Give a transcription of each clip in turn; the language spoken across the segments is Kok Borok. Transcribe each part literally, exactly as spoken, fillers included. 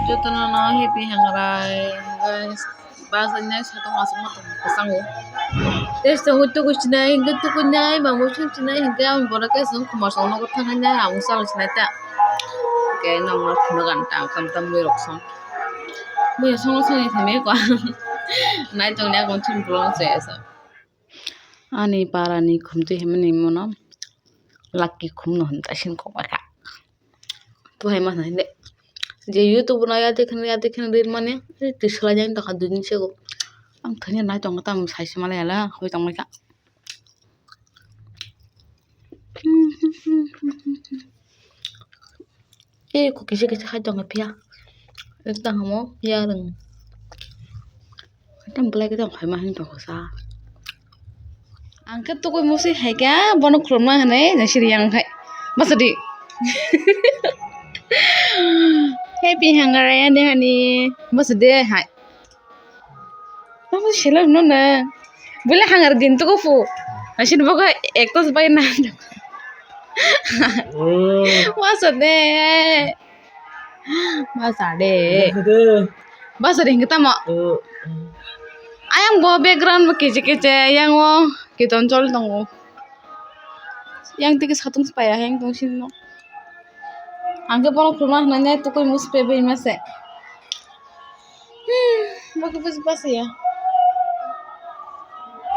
Jotono no happy hangrai, guys. Bus ani satung aswk ma tong kwchango. Tei se tongo tukusinai, hinkhe tukusinai, mangbo suksinai, hinkhe ang bono khe chwng khumar song nogo thangkhe nai ang chalo sinai ta. Hinkhe nokno phunukgo ang tam tam tam bwrwi rok song. Bwrwi song song thangwi kwa. Nai tong nai kong chini bolong se asa. Ani para ni khumtwi himani mono lucky khum no hinwi taisin kok bai kha. Tuhai ma hinwi je YouTube no yate khen yate khen ril mani twi swlai jani tongkha dui din sego. Ang thani nai tongo tamo sai se malai ya la hoi tong bai kha. Tei kok kisa kisa khai tongkha phiya. Tamo yarwng. Tamo belai khe tamo phaima hinwi tongkha sa. Ang khe tukui musi hai khe bono khulumna hinwi nai siri yang khai. Basa di. Happy hangare ani hani. Basa de hai. Tamo sila no na. Bole hangar din tuku fu. Asin boka ekos bai na. Masa de. Masa de. Masa de hingke tamo. Ayang bo background bo kichi kichi ayang o kiton chol tongo. Yang tiki satung sepaya yang tong sini no. Angke bono khulma hinai tukui mus pe bai mase. Hmm, bagi bus bus ya.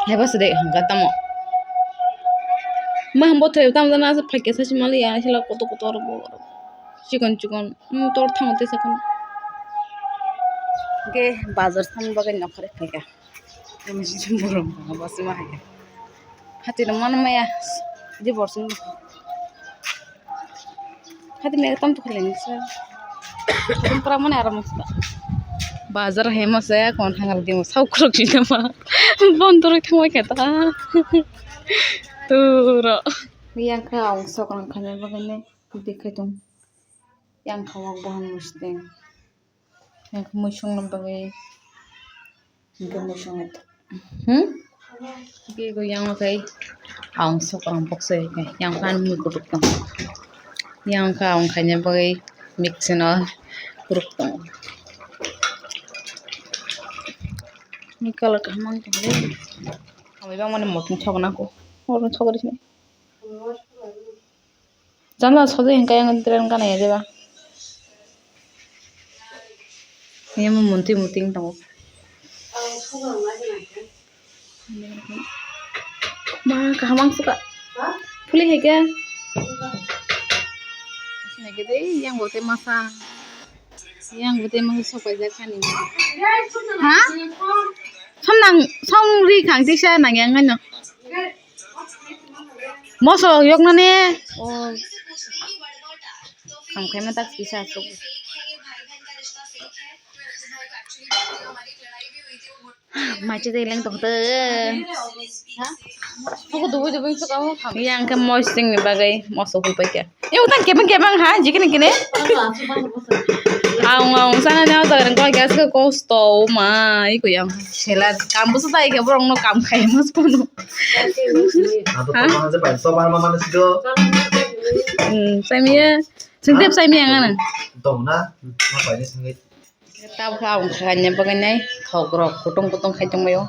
Hai bus de hangka tamo. Mah bo thai tamo jana asa phaikya sa simali ya sila koto koto aro bo. Chikon chikon. Hmm, tor thango tesa kono. Ge bazar thang bagai nokhare phaikya. Borok bosima hai. Hati no mano maya. Di borsing. Hati me tam to khale ni sa. Tam pra mane aram sa. Bazar hai ma sa kon hangal di mo sau krok ji ma. Bon doro thang wai kata. Turo. Yang kha ang sok rang khane bagane. Di khe tung. Yang kha wak bohan musting. Yang kha musung no bagwi. Hingke musung ito. Hmm? Hingke iko yang kha ang sok rang boksa yang kha mui kutuk tong. Yang kha ang khaina bagwi mixing o kuruk tong. Ni color kaham ang tong le. Kami bang mane motom sok nako. Motom sok ri sini. Janla sojai hingke yang train gana ya jeba. Yang muti muti tongo. Ma kaham ang suka. Puli hai ke. Sini gede yang bote masa. Yang bete masa sok paijak kani. Ha? Som nang, som ri khang tisa nang yang ano. Moso yok nane. Oh. Kham khai ma tak tisa sok. Machi tei leng tong te. Ha? Buku dubu dubu sukha mo kham. Yang ke moising ni bagai moso hul pai kya. Yang utang kebang kebang ha, jikini kini. Ang ang sana ni auto reng kau gas ke kosto ma, iku yang. Sela kam busu tai ke borong no kam khai mas kono. Ado to mana je pai to mana mana sido. Hmm, sai miya. Sing tep sai miya ngana. Dong na, ma pai ni sing. Tabuk kha ang khaina bagwi nai thok rok kutung kutung khai tongbaio.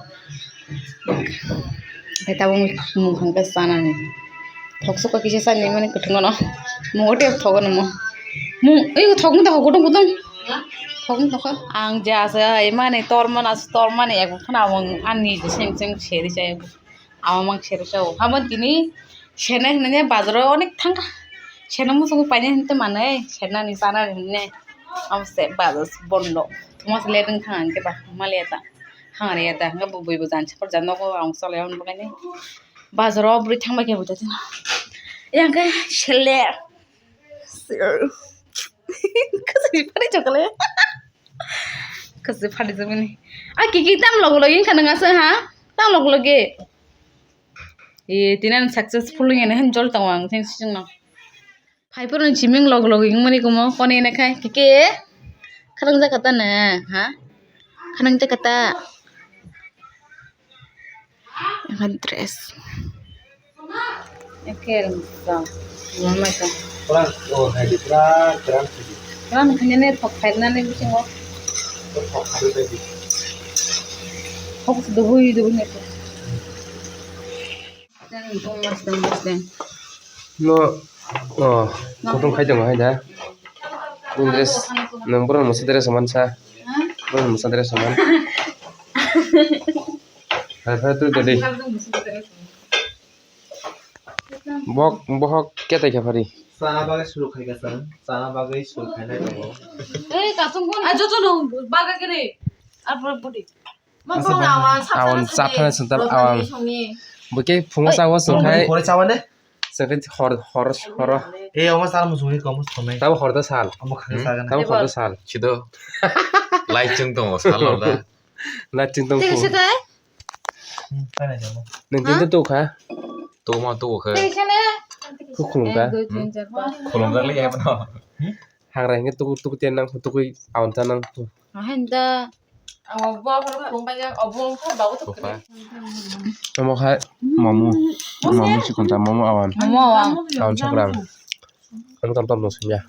Hai tabuk mung khang khe chanani. Thok sukha kisa chani mani kutung ano. Mungo tei thok ano mo. Mung ei thok mung thok kutung kutung. Thok mung thok ang ja se hai mani tor mana tor mani ek phana ang ani seng seng seri chai. Ama mang sero sao. Hamo tini sena hinane bazaro onek thangkha. Sena muchung paine hinte mane sena ni sana hinne. Amo se bazar bondo. Thuma se leding thang angke ba male ta. Hangare ta nga bo bui bo jan chapar jan nogo ang sale on bagaine. Bazaro buri thangba ke buja tina. Yang ke sele. Kasi pare chokole. Kasi pare jomini. A kiki tam log log yin kana ngasa ha? Tam log log ge. E, tini ang successful wngya nai, jol tongo ang, thanks chwngno. Phaiphuru ni chiming log log wngmani kumo, kone ene khai, kike? Kharang jakha ta na, ha? Kharang jakha ta. Ekha dress. Eker sa, wamai ka. Pura, oh, hai di, pura keran sidi. Keran khanya ne thok khairna ne bisingo. Thok khairna ne. Thok dubui dubui ne. No, oh, kutung khai tongo hai da. Nini dress, nang borok mwsa dress man sa. Borok mwsa dress man. Hai, hai, tu tadi. Bok, bohok kete khe phari. Chana bagwi suru khai ka chana, chana bagwi suru khai nai tongo. Ei, kasung kon. Ah, joto no baga kere. Ar pura budi. Awan chat thani swngjak awan. Bwkhe phungo chago chwng khai. Pore chawane? Chwng khai hor, hor, hor. E, omo sal muchungni komo sonai. Tabo hor da sal. Omo khakhe sagana. Tabo hor da sal. Chido. Lai chwng tongo sal hor da. Lai chwng tong. Tei se tai? Hmm, tai nai jamo. Nung tin to kha. To ma to kha. Tei se ne? Ku khulum kha. Ek, dui, tin, char, panch. Khulum kha le ya no. Hagra hinge tuku tuku tiyan nang tuku awan ta nang tu. Ahen da. Omo hai momo. Momo chikon ta momo awan. Momo awan. Awan sakrang. Ang tam tam no simya.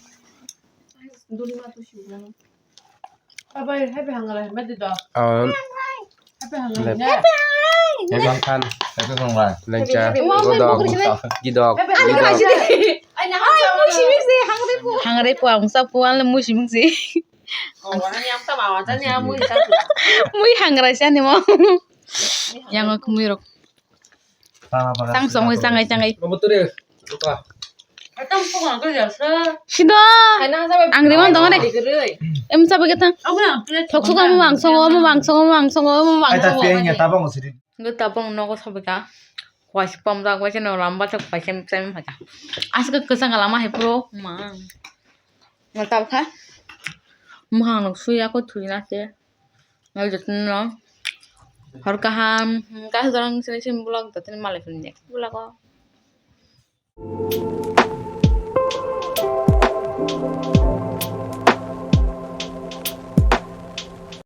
Awan. Lep. Happy Hangrai. Lengcha. Godok. Gidok. Gidok. Hangrai po ang sa po ang le musi musi. Mui hangrai sa ni mo. Yang aku mui rok. Tang song hoi sangai sangai. Sido. Ang riman dong ne. Em sabe kata. Thok suka mo bang songo mo bang songo mo bang songo mo bang songo. Ngi tabong nogo sabe ka. Kwasi pom da kwasi no lamba to kwasi sem sem haka. Aske kwsang lama hai pro ma. Ngi tab kha. Muhang nok suya ko thui na se. Ngai jotno hor kaham, kaham dorang sini sini vlog jotno malai philip next vlog o.